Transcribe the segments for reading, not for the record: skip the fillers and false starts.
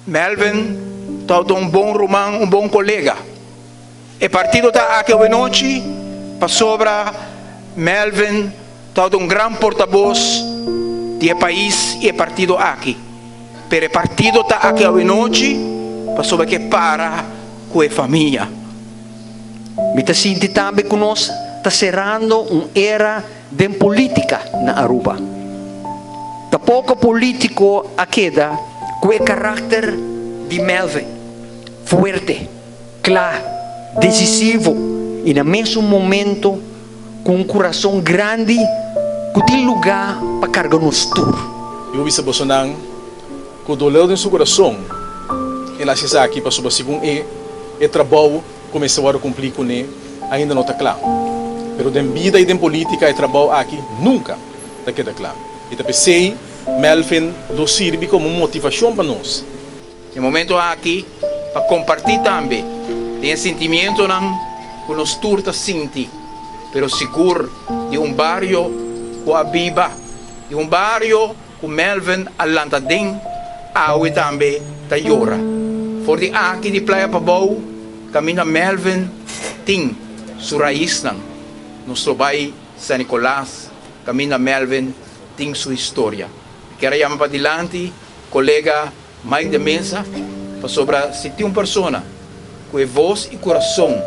Melvin tabata un bon ruman, un bon kolega. E partido ta aki awenochi pasobra Melvin tabata un gran portabos di e pais i e partido aki. Pero e partido ta aki awenochi pasobra ke para ku e famia. Mi ta sinti tambe ku nos ta serando un era den politica na Aruba. Ta poco politico a keda cu e caracter di Melvin, fuerte, cla, decisivo y na mesun momento cu un curason grandi cu tin luga pa carga nos tur. Mi por bisa bosonan cu dolor den su curason el haci esaki pasobra segun e, e trabou cu mester worde cumpli cune ainda no ta cla. Pero den bida y den politica e trabou aki nunca ta keda cla. Y ta p'esey Melvin lo sirbi como un motivacion pa nos. E momento aki pa comparti tambe den e sentimientonan cu nos tur ta sinti, pero sigur di un bario cu a biba, di un bario cu Melvin a lanta den, awe tambe ta yora. For di aki di Playa Pabou caminda Melvin tin su raisnan, nos lo bay San Nicolas caminda Melvin tin su historia. Mi kier a yama padilanti colega Mike de Meza, pasobra si tin un persona ku e vos i kurason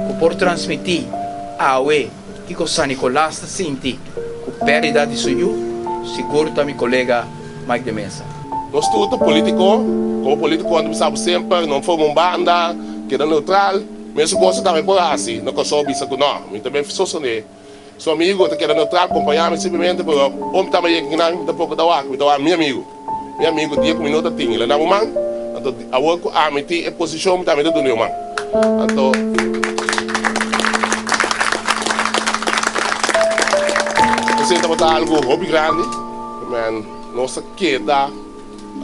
ku por transmití awe kiko San Nicolas ta sinti ku pèrdida di su yu, sigur ta mi kolega Mike de Meza. Nos tur ta politico, como politico anto bisa bo semper no forma un banda, keda neutral, mesun cosa tambe por haci na Kòrsou bisa ku no, mi ta bin sostene. Su amigo ta keda neutral, kompañá mi simplemente, pero ora mi taba yega kinan, mi tampoko ta wak, mi ta wak mi amigo. Mi amigo dia ku mi no ta tin, el a dam un man, anto awor ku ami tin e posishon, mi tambe ta duna e un man. Anto esei tabata algu hopi grandi, men nos a keda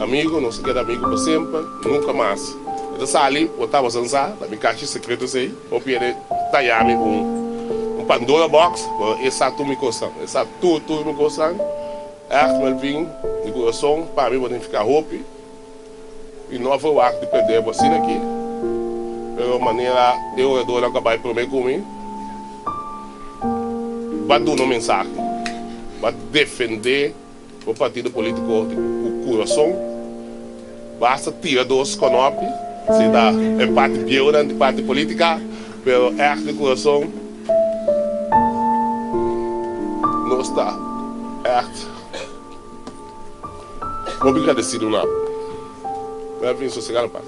amigo, nos a keda amigo pa semper, nunka mas. E ta sali, bo tabata sa, ta mi kashi sekreto esei. Hopi hende ta yami un un Pandora box, pero e sa tur mi cosnan, e sa tur tur mi cosnan. Echt Melvin, di curason pa mi bo nifica hopi y no a verwacht di perde bo asina aki, pero manera e oradornan cu a bay prome cu mi, ba duna un mensahe, ba defende. Bo partido politico di cu curason basta tira dos konopi si ta e parti bieunan di parti politica pero echt di curason nos ta echt hopi gradecido na bo. Melvin sosega na pas.